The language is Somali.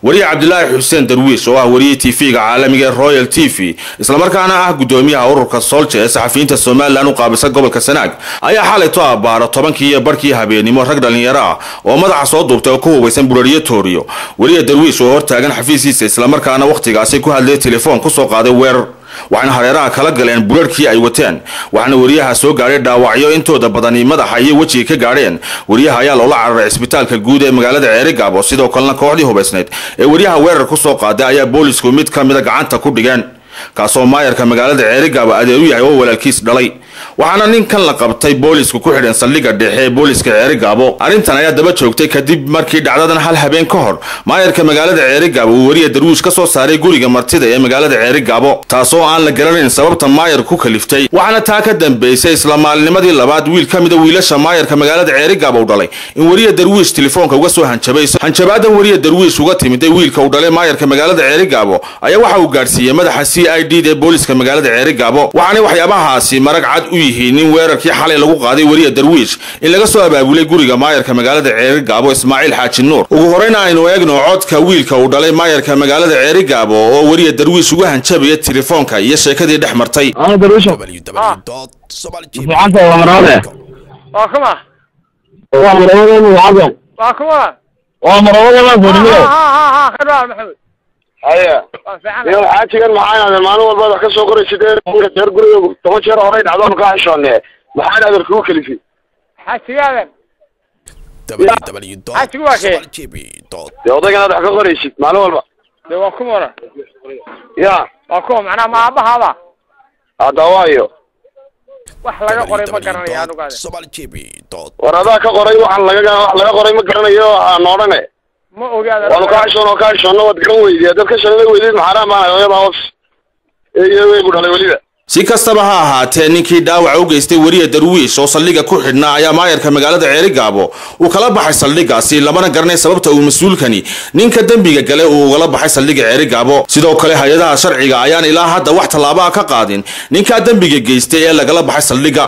Wariye Cabdilaahi Xuseen Darwiish oo ah wariye TV-ga caalamiga ee Royal TV, islamarkaana ah gudoomiyaha ururka Solja ee saxafiyiinta Somalilan u qaabisa gobolka Sanaag, ayaa xalayto abbaaro 10kii iyo barkii habeenimo rag dhallinyaro ah oo madaxa soo duubtay oo ku hubaysan burariyo tooriyo wariye Darwiish oo hortaagan xafiiskiisa, islamarkaana wakhtigaasi ku hadlayay telefoon, kusoo qaaday weerar, waxaana hareeraha kala galeen burarhkii ay wateen. Waxaana wariyaha soo gaadhay dhaawacyo intooda badani madaxa iyo wejiga ka gaadheen. Wariyaha ayaa loola cararay cisbitaalka guud ee magaalada Ceerigaabo. Sidoo kalena kooxdii hubaysnayd ee wariyaha weerar ku soo qaaday ayaa boolisku mid ka mida gacanta ku dhigeen, kaasoo maayarka magaalada Ceerigaabo adeer u yahay oo walaalkiis dhalay. Waxaana ninkan la qabtay boolisku ku xidhan saldhigga dhexe ee booliska Ceerigaabo. Arrintan ayaa daba joogtay kadib markii dhacdadan hal habeen ka hor maayarka magaalada Ceerigaabo uu wariye Darwiish ka soo saaray guriga martida ee magaalada Ceerigaabo, taasoo aan la garanayn sababta maayar ku kaliftay. Waxaana taa ka dambeysay isla maalinimadii labaad wiil ka mida wiilasha maayarka magaalada Ceerigaabo u dhalay in wariye Darwiish telefoonka uga soo hanjabay. Hanjabaadan wariye Darwiish uga timiday wiilka uu dhalay maayarka magaalada Ceerigaabo ayaa waxa uu gaadhsiiyey madaxa CID da ee booliska magaalada Ceerigaabo. Waxaanay waxyaabahaasi marag cad u yihiin in weerarkii xalay lagu qaaday wariye Darwiish in laga soo abaabulay guriga maayarka magaalada Ceerigaabo Ismaaciil Xaaji Nuur. Ugu horeyna aynu eegno codka wiilka uu dhalay maayarka magaalada Ceerigaabo oo wariye Darwiish uga hanjabaya telefoonka iyo sheekadii dhex martay. Fiicanta waa marwade. Waa kuma? Waa marwade fiicanta. Waa kuma? Waa marwade ma furmiyo. Ha ha ha, khayr waa Maxamed. Haya. Waa fiican. Iyo xaajigan maxaa inaad maalin walba wax ka soo qoraysid ee reer guriga 10 jeer horay dhacdo ka xishoonee, maxaa inaad kugu kalifi? Xaajigaadan. Xaajigu waa kee? Dee odaygan aad wax ka qoraysid maalin walba. Dee waa kuma ora? Ya. Waa kuma macnaha, ma aabbahaaba? Hadda waayo. Wax laga qoray ma garanayo anugu ade. War adaa ka qoray, waxaan laga wax laga qoray ma garanayo aan odhane. Ma ogaada. Waanu ka xishoon oo ka xishoonno waad garan weydiya dad ka shalay weydiid maxaaraan baan hooyada hoos iyo ku dhalay weliba. Si kastaba ha ahaatee, ninkii dhaawaca u geystay wariye Darwiish oo saldhigga ku xidhnaa ayaa maayarka magaalada Ceerigaabo uu kala baxay saldhiggaasi, lamana garanay sababta uu mas-uulkani ninka dembiga gale uu ugala baxay saldhigga Ceerigaabo. Sidoo kale hay-adaha sharciga ayaan ilaa hadda wax tallaabo ah ka qaadin ninkaa dembiga geystay ee lagala baxay saldhigga.